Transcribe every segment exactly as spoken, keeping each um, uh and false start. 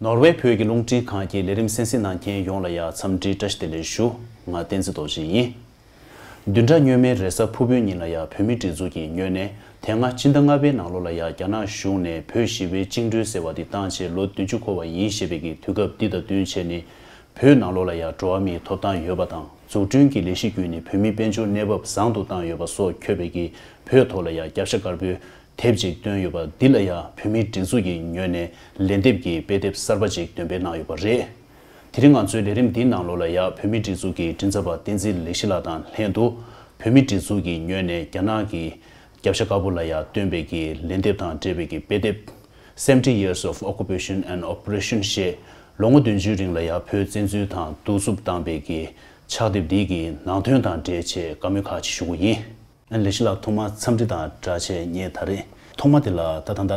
ནོར་ཝེ་བོད་ཀྱི་རླུང་འཕྲིན་ཁང་གི་ལས་རིམ་གསན་གཟིགས་གནང་མཁན་ཡོངས་ལ་ཡང་འཚམས་འདྲི་བཀྲ་ཤིས་བདེ་ལེགས་ཞུ། ང་བསྟན་འཛིན་རྡོ་རྗེ་ཡིན། བདུན་ཕྲག་སྔོན་མའི་རེས་གཟའ་ཕུར་བུའི་ཉིན་ལ་ཡང་བོད་མིའི་སྒྲིག་འཛུགས་ཀྱི་ངོས་ནས་དེ་སྔ་སྤྱི་ཟླ་ལྔ་པའི་ནང་ལོགས་ལ་ཡང་རྒྱ་ནག་གཞུང་ནས་བོད་ཞི་བའི་བཅིངས་འགྲོལ་ཟེར་བ་དེ་བཏང་རྗེས་ལོ་བདུན་ཅུ་འཁོར་བ་ཡིན་ཞེས་པའི་གི་དུས་སྐབས་འདི་དང་བསྟུན་བྱས་ནས། བོད་ནང་ལོགས་ལ་ཡང་འགྲོ་བ་མིའི་ཐོབ་ཐང་ཡོད་པ་དང་འཛུགས་སྐྲུན་གྱི་ལས་གཞི་བརྒྱུད་ནས་བོད་མིའི་དཔལ་འབྱོར་གནས་བབ་བཟང་དུ་བཏང་ཡོད་པ་སོགས་འཁོད་པའི་གི་བོད་ཐོག་ལ་ཡང་རྒྱབ་ཤ་དཀར་པོའི་དེབ་ཅིག་བཏོན་ཡོད་པ་འདི་ལ་ཡང་བོད་མིའི་སྒྲིག་འཛུགས་ཀྱི་ངོས་ནས་ལན་འདེབས་ཀྱི་དཔེ་དེབ་གསར་པ་ཅིག་འདོན་སྤེལ་གནང་ཡོད་པ་རེད། དེ་རིང་ང་ཚོའི་ལས་རིམ་འདིའི་ནང་ལོགས་ལ་ཡང་བོད་མིའི་སྒྲིག་འཛུགས་ཀྱི་མགྲིན་ཚབ་པ་བསྟན་འཛིན་ལེགས་བཤད་ལགས་དང་ལྷན་དུ་བོད་མིའི་སྒྲིག་འཛུགས་ཀྱི་ངོས་ནས་རྒྱ་ནག་གི་རྒྱབ་ཤ་དཀར་པོ་ལ་ཡང་བཏོན་པའི་གི་ལན་འདེབས་དང་འབྲེལ་བའི་གི་དཔེ་དེབ། Seventy Years of Occupation and Oppression ཞེས་ལོ་ངོ་བདུན་ཅུའི་རིང་ལ་ཡང་བོད་བཙན་འཛུལ་དང་གདུག་རྩུབ་བཏང་པའི་གི་ཕྱག་དེབ་འདི་གི་ནང་དོན་དང་འབྲེལ་བྱས་བཀའ་མོལ་ཁག་ཅིག་ཞུ་གི་ཡིན། ལེགས་བཤད་ལགས་ཐོག་མར་འཚམས་འདྲི་དང་སྦྲགས་བྱས་ངས་ད་རེས་ཐོག་མ་དེ་ལ་ད་ད་ལྟ་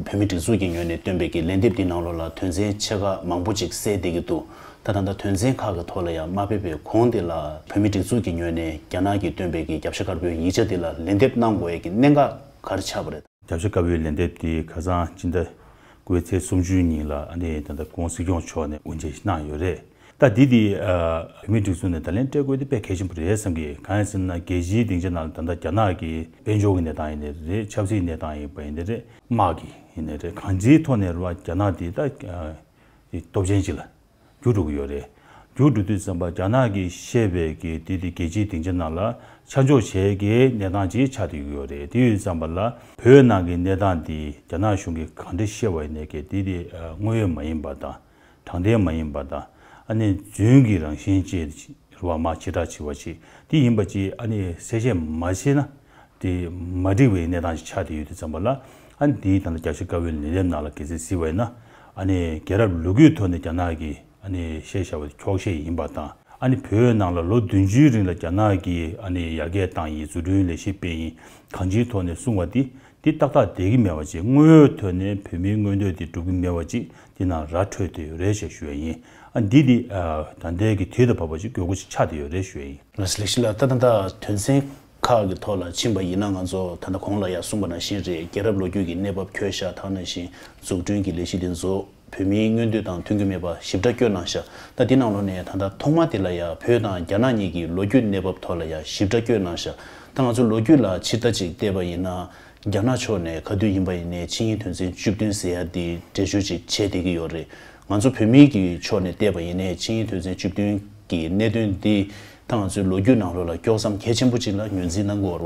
བོད་མིའི་སྒྲིག་འཛུགས་ཀྱི་ངོས་ནས་བཏོན་པའི་གི་ལན་འདེབས་འདི་ནང་ལོགས་ལ་དོན་ཚན་ཆེ་ཁག་མང་པོ་ཅིག་གསལ་བསྡད་ཀྱི་འདུག་ད་ད་ལྟ་དོན་ཚན་ཁག་གི་ཐོག་ལ་ཡང་མ་ཕེབས་པའི་གོང་དེ་ལ་བོད་མིའི་སྒྲིག་འཛུགས་ཀྱི་ངོས་ནས་རྒྱ་ནག་གིས་བཏོན་པའི་གི་རྒྱབ་ཤ་དཀར་པོའི་ཡིག་ཆ་དེ་ལ་ལན་འདེབས་གནང་དགོས་ཡས་ཀྱི་གནད་འགག་ག་རེ་ཆགས་པ་རེད། རྒྱབ་ཤ་དཀར་པོའི་ལན་འདེབས་དེ་ཁ་སང་སྤྱི་ཟླ་དགུ་པའི་ཚེས་སུམ་ཅུ་ཉིན་ལ་ཨ་ནི་ད་ལྟ་༸གོང་ས་༸སྐྱོང་མཆོག་ནས་དབུ་འབྱེད་གནང་ཡོད་རེད། ད་འདི་དེ་བོད་མིའི་སྒྲིག་འཛུགས་ནས་ད་ལན་སྤྲད་དགོས་དེ་དཔེ་གལ་ཆེན་པོ་རེད་བསམ་གི། གང་ཡིན་ཟེར་ན་རྒྱལ་སྤྱིའི་སྡིངས་ཆ་ནང་ལ་ད་ལྟ་རྒྱ་ནག་གི་དཔལ་འབྱོར་གྱི་གནས་སྟངས་ཡིན་ནའི་རེད། ཆབ་སྲིད་གནས་སྟངས་ཡིན་པ་ཡིན་ནའི་རེད། དམག་གི་ཡིན་ནའི་རེད། གང་ཅིའི་ཐོག་ནས་རེད་བ། རྒྱ་ནག་དེ་ད་སྟོབས་ཆེན་ཅིག་ལ་འགྱུར་འགྲོ་གི་ཡོད་རེད། འགྱུར་འགྲོ་དུས་ཙམ་པ་རྒྱ་ནག་གིས་བཤད་པའི་གི་དེ་དེ་རྒྱལ་སྤྱིའི་སྡིངས་ཆ་ནང་ལ་ཆ་འཇོག་བྱེད་ཀྱི་གནས་སྟངས་ཅིག་ཆགས་བསྡད་ཀྱི་ཡོད་རེད། དེ་ཡོད་ཙམ་པ་ལ་བོད་ནང་གི་གནས་སྟངས་དེ་རྒྱ་ནག་གཞུང་གིས་གང་འདྲ་བཤད་པ་ཡིན་ནའི་གི་དེ་དེ་དངོས་ཡོད་མ་ཡིན་པ་དང་། དྲང་བདེན་མ་ཡིན་པ་དང་། ཨ་ནི་རྫུན་གྱི་རང་བཞིན་ཅན་རུ་བ་མ་བྱེ་བྲག་བྱེད་པ་ཅིག་དེ་ཡིན་པ་ཅིག་ཨ་ནི་གསལ་བཤད་མ་བྱས་ན། དེ་མ་འགྲིག་པའི་གནས་སྟངས་ཤིག་ཆགས་བསྡད་ཡོད་དུས་ཙམ་པ་ལ། ཨ་ནི་དེའི་ད་ལྟ་རྒྱབ་ཤ་དཀར་པོའི་ལན་འདེབས་ནང་ལ་གལ་སྲིད་གཟིགས་པ་ཡིན་ན། ཨ་ནི་རྒྱལ་རབས་ལོ་རྒྱུས་ཐོག་ནས་རྒྱ་ནག་གིས་ཨ་ནི་བཤད་བཞག་པ་དེ་འཁྱོག་བཤད་ཡིན་པ་དང་། ཨ་ནི་བོད་ནང་ལ་ལོ་བདུན་ཅུའི་རིང་ལ་རྒྱ་ནག་གིས་ཨ་ནི་ཡར་རྒྱས་བཏང་ཡིན། འཛུགས་སྐྲུན་ལས་གཞི་སྤེལ་ཡིན། གང་ཅིའི་ཐོག་ནས་གསུངས་པ་དེ་དེ་ཏག་ཏག་བསྡད་ཀྱི་མེད་པ་ཅིག་དངོས་ཡོད་ཐོག་ནས་བོད་མིའི་མངོན་འདོད་དེ་འགྲུབ་ཀྱི་མེད་པ་ཅིག་དེ་ནང་ར་འཕྲོད་བསྡད་ཡོད་རེད་ཅེས་ཞུ་ཡ་ཡིན། ཨ་འདི་དེ་ད་ལྟའི་གི་དུས་དང་བབ་པ་ཅིག་དགོས་མཁོ་ཅིག་ཆགས་བསྡད་ཡོད་རེད་ཞུ་ཡ་ཡིན། ལགས་སོ། ལེགས་བཤད་ལགས། ད་ད་ལྟ་དོན་ཚན་ཁག་གི་ཐོག་ལ་ཕྱིན་པ་ཡིན་ན། ང་ཚོ་ད་ལྟ་གོང་ལ་ཡང་གསུངས་པ་ནང་བཞིན་རེད། རྒྱལ་རབས་ལོ་རྒྱུས་ཀྱི་གནས་བབ་འཁྱོལ་བཞག་དང་། ནང་བཞིན་འཛུགས་སྐྲུན་གྱི་ལས་གཞི་དེ་ཚོ་བོད་མིའི་མངོན་འདོད་དང་མཐུན་གྱི་མེད་པ་ཞིབ་ཕྲ་བཀོད་གནང་ཤག་ད་འདི་ནང་ལོགས་ནས་ད་ལྟ་ཐོག་མ་དེ་ལ་ཡང་བོད་དང་རྒྱ་ནག་གཉིས་ཀྱི་ལོ་རྒྱུས་གནས་བབ་ཐོག་ལ་ཡང་ཞིབ་ཕྲ་བཀོད་གནང་ཤག་ད་ང་ཚོ་ལོ་རྒྱུས་ལ་ཕྱིར་ལྟ་ཅིག་བལྟས་པ་ཡིན་ན། རྒྱ་ནག་ཕྱོགས་ནས་ག་དུས་ཡིན་པ་ཡིན་ནའི་ཆིངས་ཡིག་དོན་ཚན་བཅུ་བདུན་ཟེར་ཡ་འདི་འགྲེལ་བརྗོད་ཅིག་བྱས་བསྡད་ཀྱི་ཡོད་རེད། ང་ཚོ་བོད་མིའི་གི་ཕྱོགས་ནས་བལྟས་པ་ཡིན་ནའི་ཆིངས་ཡིག་དོན་ཚན་བཅུ་བདུན་གྱི་གནད་དོན་འདི་ད་ང་ཚོའི་ལོ་རྒྱུས་ནང་ལོགས་ལ་དཀྱོག་མཚམས་གལ་ཆེན་པོ་ཅིག་ལ་ངོས་འཛིན་གནང་དགོས་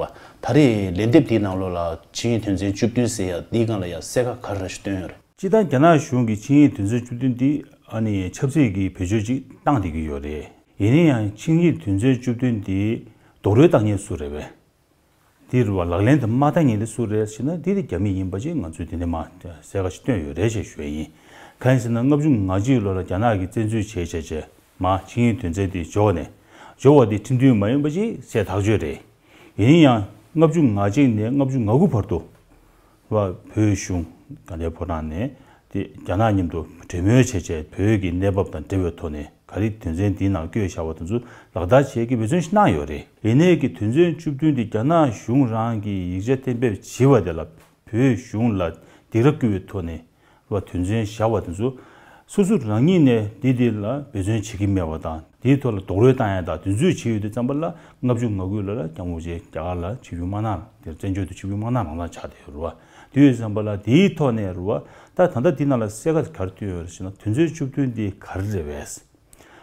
རེད་བ། ད་རེས་ལན་འདེབས་འདིའི་ནང་ལོགས་ལ་ཆིངས་ཡིག་དོན་ཚན་བཅུ་བདུན་ཟེར་ཡ་འདིའི་སྒང་ལ་ཡང་གསལ་ཁ་ག་རེ་ར་ཞིག་བཏོན་ཡོད་རེད། སྤྱིར་བཏང་རྒྱ་ནག་གཞུང་གིས་ཆིངས་ཡིག་དོན་ཚན་བཅུ་བདུན་འདི་ཨ་ནི་ཆབ་སྲིད་ཀྱི་བེད་སྤྱོད་ཅིག་བཏང་བསྡད་ཀྱི་ཡོད་རེད། ཡིན་ན་ཡང་ཆིངས་ཡིག་དོན་ཚན་བཅུ་བདུན་འདི་རྡོག་རོལ་བཏང་མཁན་སུ་རེད་བས། འདི་རུ་བ་ལག་ལེན་དུ་མ་བཏང་མཁན་དེ་སུ་རེད་ཟེར་ན། འདི་དེ་རྒྱ་མི་ཡིན་པ་ཅིག་ང་ཚོས་དེ་འདྲ་མ་གསལ་ཁ་ཞིག་བཏོན་ཡོད་རེད་ཅེས་ཞུ་ཡ་ཡིན། གང་ཡིན་ཟེར་ན་ལྔ་བཅུ་ང་གཅིག་ལོ་ལ་རྒྱ་ནག་གིས་བཙན་འཛུལ་བྱས་བྱས་བྱས་མ་ཆིངས་ཡིག་དོན་ཚན་དེ་འཇོག་ནས་འཇོག་པ་དེ་ཁྲིམས་མཐུན་མ་ཡིན་པ་ཅིག་གསལ་ཐག་ཆོད་རེད། ཡིན་ན་ཡང་ལྔ་བཅུ་ང་གཅིག་ནས་ལྔ་བཅུ་ང་དགུ་བར་དུ་བ་བོད་གཞུང་དང་དེ་ཕོ་བྲང་ནས་དེ་རྒྱ་ནག་མཉམ་དུ་གྲོས་མོལ་བྱས་བྱས་བོད་ཀྱི་གནས་བབ་དང་འབྲེལ་བའི་ཐོག་ནས། ག་རེ་དོན་ཚན་འདིའི་ནང་བཀོད་བཞག་པ་དེ་ཚོ་ལག་བསྟར་བྱེད་ཀྱི་འབད་བརྩོན་ཞིག་གནང་ཡོད་རེད། ཡིན་ནའི་གི་དོན་ཚན་བཅུ་བདུན་འདི་རྒྱ་ནག་གཞུང་རང་གིས་ཡིག་ཆ་གཏན་འབེབས་བྱས་པ་དེ་ལ་བོད་གཞུང་ལ་སྡིགས་ར་བསྐུལ་བའི་ཐོག་ནས་བ་དོན་ཚན་བཞག་པ་དེ་ཚོ་སོ་སོ་རང་ཉིད་ནས་འདི་འདི་ལ་འབད་བརྩོན་བྱེད་ཀྱི་མེད་པ་དང་། འདིའི་ཐོག་ལ་རྡོག་རོལ་བཏང་ཡ་དང་དེ་ཚོས་བྱས་ཡོད་དུས་ཙམ་པ་ལ་ལྔ་བཅུ་ང་དགུ་ལོ་ལ་སྐྱབས་མགོན་རྒྱ་གར་ལ་ཆིབས་བསྒྱུར་མ་གནང་། དེར་བཙན་བྱོལ་དུ་ཆིབས་བསྒྱུར་མ་གནང་རང་ལ་ཆགས་བསྡད་ཡོད་རེད་བ། དེ་ཡོད་ཙམ་པ་ལ་དེའི་ཐོག་ནས་རེད་བ། ད་ད་ལྟ་འདི་ནང་ལ་གསལ་ཁ་ག་རེ་བཏོན་ཡོད་རེད་ཟེར་ན། དོན་ཚན་བཅུ་བདུན་འདི་ག་རེ་རེད་བས།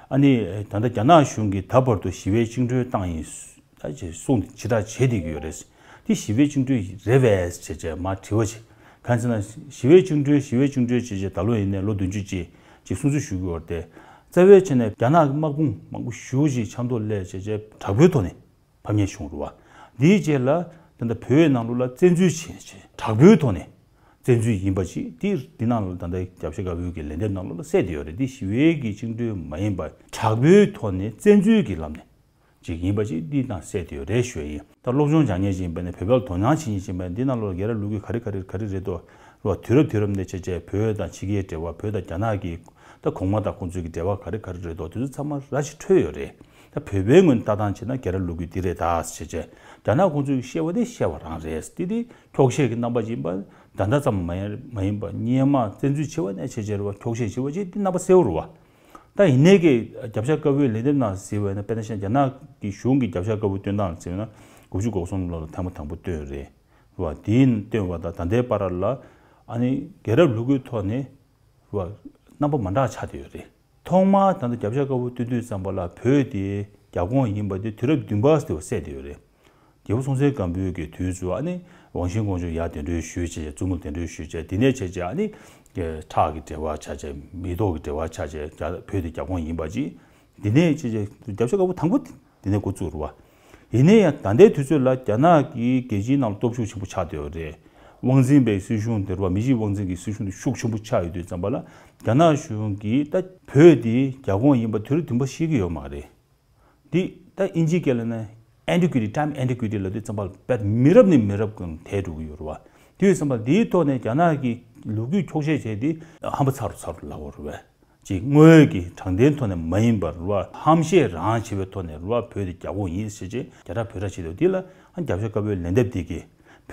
ཨ་ནི་ད་ལྟ་རྒྱ་ནག་གཞུང་གིས་ད་བར་དུ་ཞི་བའི་བཅིངས་འགྲོལ་བཏང་ཡིན་ད་ཅེས་གསུངས་ཏེ་ཕྱིར་བསྒྲགས་བྱས་བསྡད་ཀྱི་ཡོད་རེད། འདི་ཞི་བའི་བཅིངས་འགྲོལ་རེད་བས་ཅེས་བྱས་མར་དྲི་བ་བྱས། གང་ཟེར་ན་ཞི་བའི་བཅིངས་འགྲོལ་ཞི་བའི་བཅིངས་འགྲོལ་ཅེས་བྱས་ད་ལོ་ཡིན་ནའི་ལོ་བདུན་ཅུ་ཅིག་ཅིག་སྲུང་བརྩི་ཞུ་གི་ཡོད་རེད་དེ། རྩ་བའི་ཆ་ནས་རྒྱ་ནག་གི་དམག་དཔུང་མང་པོ་ཞེ་པོ་ཅིག་ཆབ་མདོ་སླེབས་བྱས་བྱས་དྲག་པོའི་ཐོག་ནས་ཕམ་ཉེས་བྱུང་རེད་བ། འདིའི་རྗེས་ལ་ད་ལྟ་བོད་ནང་ལོགས་ལ་བཙན་འཛུལ་བྱས་བྱས་དྲག་པོའི་ཐོག་ནས་བཙན་འཛུལ་ཡིན་པ་ཅིག་འདི་འདི་ནང་ལ་ད་ལྟ་རྒྱབ་ཤ་དཀར་པོའི་གི་ལན་འདེབས་ནང་ལོགས་ལ་གསལ་བསྡད་ཡོད་རེད། འདི་ཞི་བའི་གི་བཅིངས་འགྲོལ་མ་ཡིན་པ་དྲག་པོའི་ཐོག་ནས་བཙན་འཛུལ་གྱི་ལམ་ནས་ཅིག་ཡིན་པ་ཅིག་འདི་ནང་གསལ་བསྡད་ཡོད་རེད་ཞུ་ཡ་ཡིན། ད་སློབ་སྦྱོང་སྦྱང་མཁན་ཅིག་ཡིན་པ་ནས་བོད་པ་ལ་དོ་སྣང་བྱེད་མཁན་ཅིག་ཡིན་པ་ནས་འདི་ནང་ལོགས་རྒྱལ་རབས་ལོ་རྒྱུས་ག་རེ་ག་རེ་ག་རེ་རེད་དོ། རེད་བ། དུས་རབས་དུས་རབས་ནས་བྱས་བྱས་བོད་དང་ཕྱི་རྒྱལ་འབྲེལ་བ། བོད་དང་རྒྱ་ནག་གི་ད་གོང་མ་དང་ཁོང་ཚོའི་གི་འབྲེལ་བ་ག་རེ་ག་རེ་རེད་དོ། དེ་ཚོ་ཚང་མ་ར་ཞིག་འཕྲོད་ཡོད་རེད། ད་བོད་པའི་ངོས་ནས་ལྟ་སྟངས་བྱས་ན་རྒྱལ་རབས་ལོ་རྒྱུས་འདི་རེད་ད་ཟེར་བྱས་རྒྱ་ནག་ཁོང་ཚོས་བཤད་པ་དེ་བཤད་པ་རང་རེད། དེ་དེ་འཁྱོག་བཤད་ཀྱི་རྣམ་པ་ཡིན་པ་ ད་ལྟ་ཙམ་མ་ཡིན་མ་ཡིན་པ་སྔོན་མ་བཙན་འཛུལ་བྱས་པ་ནས་བྱས་བྱས་རེད་བ། འཁྱོག་བཤད་བྱས་པ་བྱས་དེ་རྣམ་པ་གསལ་བོ་རེད་བ། ད་ཡིན་ནའི་གི་རྒྱབ་ཤ་དཀར་པོའི་ལན་འདེབས་ནང་གཟིགས་པ་ཡིན་ན། དཔེར་ན་ཆ་རྒྱ་ནག་གི་གཞུང་གིས་རྒྱབ་ཤ་དཀར་པོ་སྟོན་སྟངས་གཟིགས་ན། དགུ་བཅུ་གོ་གསུམ་ལོ་ལ་ཐེངས་མ་དང་པོ་བཏོན་རེད་བ། དེའི་བཏོན་པ་དང་ད་ལྟའི་བར་ལ་ཨ་ནི་རྒྱལ་རབས་ལོ་རྒྱུས་ཐོག་ནས་བ་རྣམ་པ་མ་འདྲ་ཆགས་བསྡད་ཡོད་རེད། ཐོག་མར་ད་ལྟ་རྒྱབ་ཤ་དཀར་པོ་སྟོན་དུས་ཙམ་པ་ལ་བོད་དེ་རྒྱ་ཁོངས་ཡིན་པ་དེ་དུས་རབས་བདུན་པ་ཟེར་བ་གསལ་བསྡད་ཡོད་རེད། རྒྱལ་པོ་སྲོང་བཙན་སྒམ་པོའི་གི་དུས་སུ་ཨ་ནི་ཝང་ཤིན་ཀོང་ཇོ་ཡར་གདན་འདྲེན་ཞུས་བྱས། བཙུན་མོ་གདན་འདྲེན་ཞུས་བྱས། དེ་ནས་བྱས་བྱས་ཨ་ནི་ཁྲག་གི་འབྲེལ་བ་ཆགས་བྱས། མི་ཐོག་གི་འབྲེལ་བ་ཆགས་བྱས། རྒྱ་བོད་དེ་རྒྱ་ཁོངས་ཡིན་པ་ཅིག་དེ་ནས་བྱས་བྱས་རྒྱབ་ཤ་དཀར་པོ་དང་པོ་དེ་ནས་འགོ་བཙུགས་རེད་བ། ཡིན་ནའི་ཡང་ད་ལྟའི་དུས་ཚོད་ལ་རྒྱ་ནག་གིས་རྒྱལ་སྤྱིའི་ནང་ལ་སྟོབས་ཤུགས་ཆེན་པོ་ཆགས་བསྡད་ཡོད་རེད། དབང་འཛིན་པའི་སྲིད་གཞུང་དེ་རེད་བ། མི་གཅིག་དབང་འཛིན་གྱི་སྲིད་གཞུང་དེ་ཤུགས་ཆེན་པོ་ཆགས་ཡོད་དུས་ཙམ་པ་ལ། རྒྱ་ནག་གཞུང་གིས་ད་བོད་དེ་རྒྱ་ཁོངས་ཡིན་པ་དུས་རབས་བདུན་པ་ཤེས་ཀྱི་ཡོད་མ་རེད། འདི་ད་དབྱིན་ཇིའི་སྐད་ལ་ན་antiquity, time antiquity ལབ་དུས་ཙམ་པ་ལ་དཔེ་མི་རབས་ནས་མི་རབས་ཀྱང་དར་འགྲོ་གི་ཡོད་རེད་བ། དེ་ཡོད་ཙམ་པ་ལ་དེའི་ཐོག་ནས་རྒྱ་ནག་གི་ལོ་རྒྱུས་འཁྱོག་བཤད་བྱས་ཏེ་ཧམ་པ་ཚ་རུ་ཚ་རུ་ལབ་པ་རེད་བ། ཅིག་དངོས་ཡོད་ཀྱི་དྲང་བདེན་ཐོག་ནས་མ་ཡིན་པར་རེད་བ། ཧམ་བཤད་རང་བྱེད་པའི་ཐོག་ནས་རེད་བ། བོད་དེ་རྒྱ་ཁོངས་ཡིན་ཟེར་བྱས་རྒྱ་ཕྲག་བོད་ཕྲག་བྱེད་འདུག་དེ་ལ་ཨ་རྒྱབ་ཤ་དཀར་པོའི་ལན་འདེབས་འདི་གིས་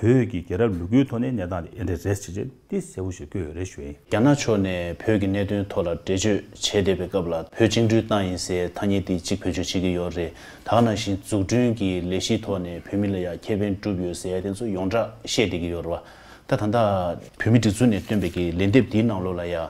བོད་ཀྱི་རྒྱལ་རབས་ལོ་རྒྱུས་ཐོག་ནས་གནས་སྟངས་དེ་ཨེ་འདྲ་རེད་ཟེར་བྱས་དེ་གསལ་པོ་ཞིག་བཀོད་ཡོད་རེད་ཞུ་ཡིན། རྒྱ་ནག་ཕྱོགས་ནས་བོད་ཀྱི་གནད་དོན་ཐོག་ལ་འགྲེལ་བརྗོད་བྱས་བསྡད་པའི་སྐབས་ལ། བོད་བཅིངས་འགྲོལ་བཏང་ཡིན་ཟེར་ཐ་སྙད་དེ་གཅིག་བེད་སྤྱོད་བྱེད་ཀྱི་ཡོད་རེད། ད་ག་ནང་བཞིན་འཛུགས་སྐྲུན་གྱི་ལས་གཞིའི་ཐོག་ནས་བོད་མི་ལ་ཡང་ཁེ་ཕན་བསྒྲུབས་ཡོད་ཟེར་ཡ་དེ་ཚོ་ཡོངས་གྲགས་བཤད་བསྡད་ཀྱི་ཡོད་རེད་བ། ད་ད་ལྟ་བོད་མིའི་སྒྲིག་འཛུགས་ནས་བཏོན་པའི་གི་ལན་འདེབས་དེའི་ནང་ལོགས་ལ་ཡང་།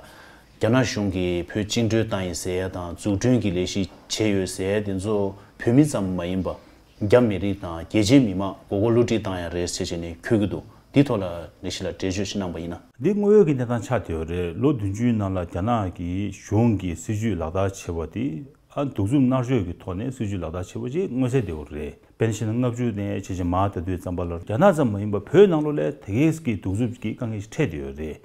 རྒྱ་ནག་གཞུང་གིས་བོད་བཅིངས་འགྲོལ་བཏང་ཡིན་ཟེར་ཡ་དང་། འཛུགས་སྐྲུན་གྱི་ལས་གཞི་བྱས་ཡོད་ཟེར་ཡ་དེ་ཚོ་བོད་མི་ཙམ་མ་ཡིན་པ། རྒྱ་མི་རིགས་དང་རྒྱལ་སྤྱིའི་མི་མང་མགོ་སྐོར་བསླུ་བྲིད་བཏང་ཡ་རེད་ཟེར་བྱས་ནས་འཁོད་ཀྱི་འདུག་འདི་ཐོག་ལ་ལས་གཞི་ལ་འགྲེལ་བརྗོད་ཞིག་གནང་པ་ཡིན་ན། འདི་དངོས་ཡོད་ཀྱི་གནས་སྟངས་ཆགས་བསྡད་ཡོད་རེད། ལོ་བདུན་ཅུའི་ནང་ལ་རྒྱ་ནག་གི་གཞུང་གིས་སྲིད་ཇུས་ལག་བསྟར་བྱས་པ་དེ་ཨ་གདུག་རྩུབ་མནར་གཅོད་ཀྱི་ཐོག་ནས་སྲིད་ཇུས་ལག་བསྟར་བྱས་པ་ཅིག་མངོན་གསལ་དོད་པོ་རེད། དཔེར་ན་བཤད་ན་ལྔ་བཅུ་ནས་བྱས་བྱས་མར་ད་དུས་ཙམ་པ་ལ་རྒྱ་ནག་ཙམ་མ་ཡིན་པར་བོད་ནང་ལོགས་ལ་དེ་གས་ཀྱི་གདུག་རྩུབ་ཀྱི་དཀའ་ངལ་ཞིག་འཕྲད་བསྡད་ཡོད་རེད།